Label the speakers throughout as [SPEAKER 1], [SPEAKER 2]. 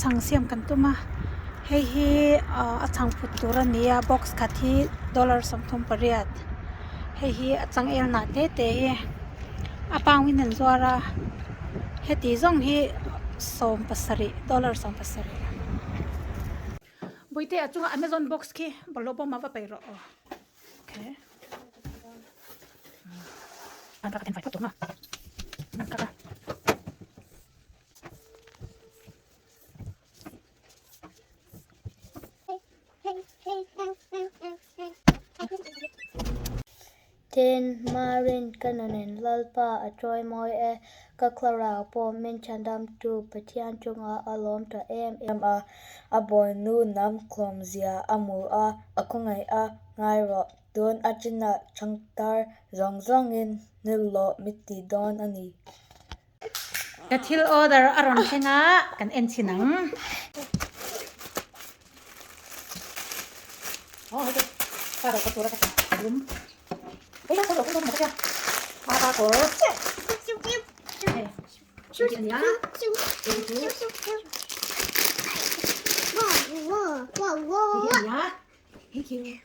[SPEAKER 1] Chhang siam kan tum a hei hi ah a chhang put tur a ni a box khat hi dollar 38 hei hi a changel hnah te te hi a pound in an zuar a heti zawng hi 17 dollar 17. Bawihte a chungah amazon box khi bawlhhlawh bawm ah va paih rawh aw okay.
[SPEAKER 2] Tin, Marin ka nunin Lalpa a chawimawi e, ka thlarau pawh min chhandamtu Pathian chungah a lawm ta em em a, a bawinu hnam khawmzia a hmu a, a khawngaih a, ngai rawh. Tun atangah changtar zawng zawngin nilawh mi ti dawn a ni.
[SPEAKER 1] Ka thil order a rawn thleng a, kan en chhin ang.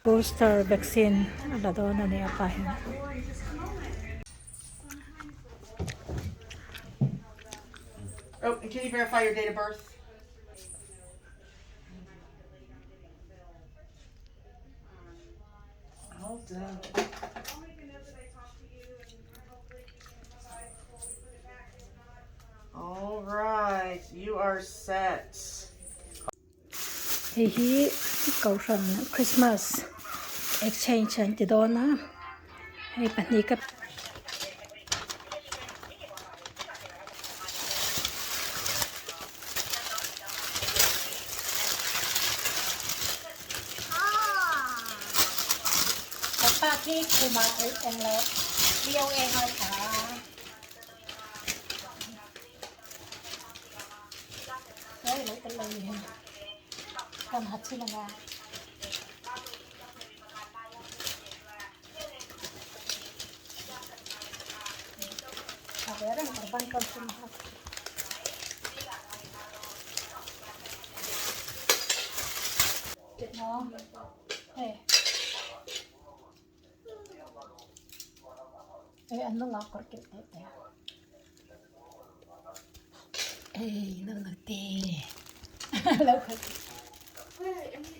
[SPEAKER 1] Booster vaccine a la dawn a ni a pa hian.
[SPEAKER 3] Oh, and can you verify your date of birth? All done. All right, you are set.
[SPEAKER 1] Hei hi kohhran Christmas exchange an ti dawn a hei pahnih ka pa khi khumah englo rio eng a tha a.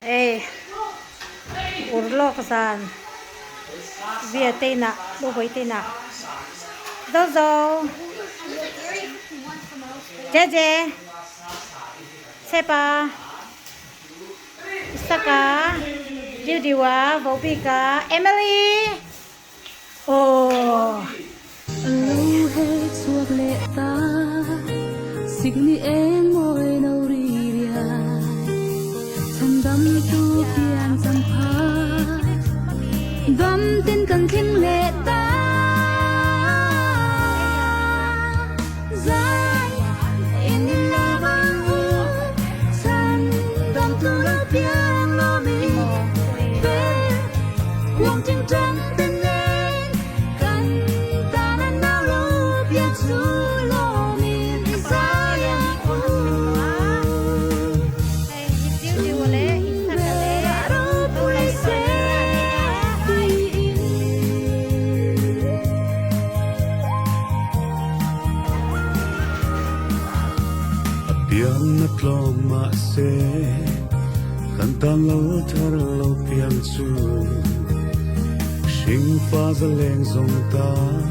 [SPEAKER 1] Hei urlawk zan via te inah bawhbawi te inah zo zo jeje sepa isaka diudiua vobika emily Aw.
[SPEAKER 4] Lo he chhuak leh ta, sikni eng mawi no ri riai, chhandam tu pian chang pha, dam tin kan thleng leh ta. Zai in in la vang u, chhandam tu lo piang lo mi pe, huang ching chang ten nen, kan tan an nau lo piang chu lo min zai ang u. Chung ber ah ropui se tiin.
[SPEAKER 5] A piang a tlawm mahse kan tan lo thar lo piang chu hringfa zaleng zawng tan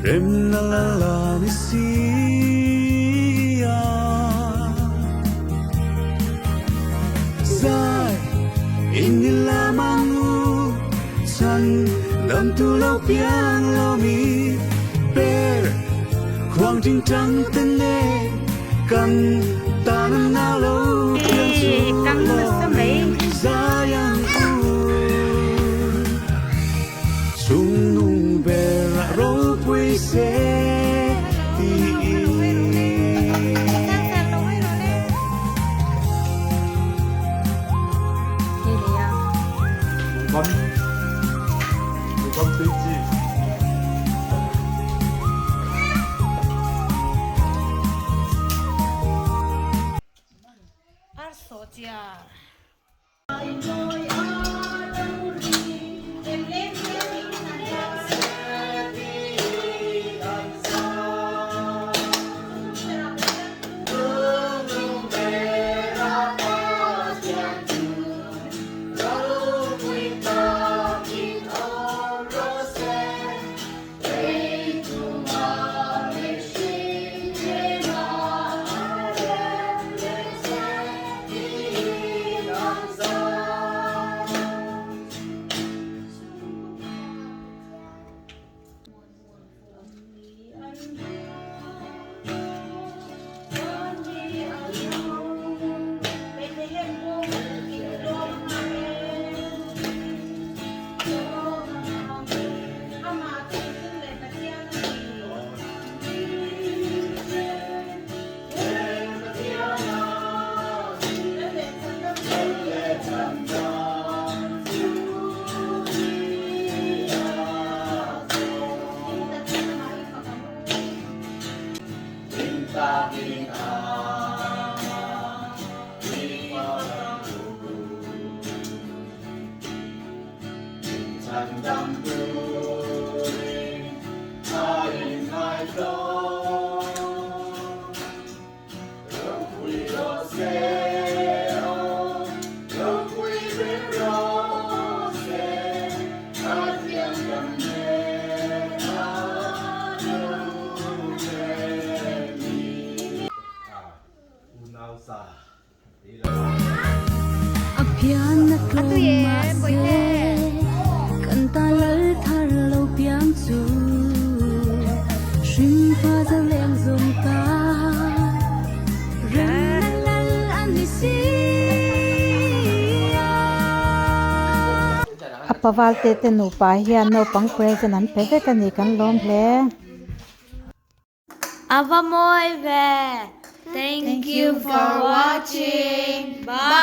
[SPEAKER 5] hremna la la ni si a. Zai in ni lam ang u chan dam tu lo piang lo mi per khuang ting tang ten le kan tan na lo piang chu
[SPEAKER 1] nasa mai.
[SPEAKER 5] Zai ang u chung nung ber a ropui se tiin.
[SPEAKER 1] Chipchiar.
[SPEAKER 4] A pian a tlawm mahse kan ta lal thar lo piang chu hringfa zaleng zawng ta remna lal a ni si a.
[SPEAKER 1] A pavalte te nupa hian naupang present an pe vek a ni kan lawm hle.
[SPEAKER 2] A va mawi ve! Thank you for watching! Bye!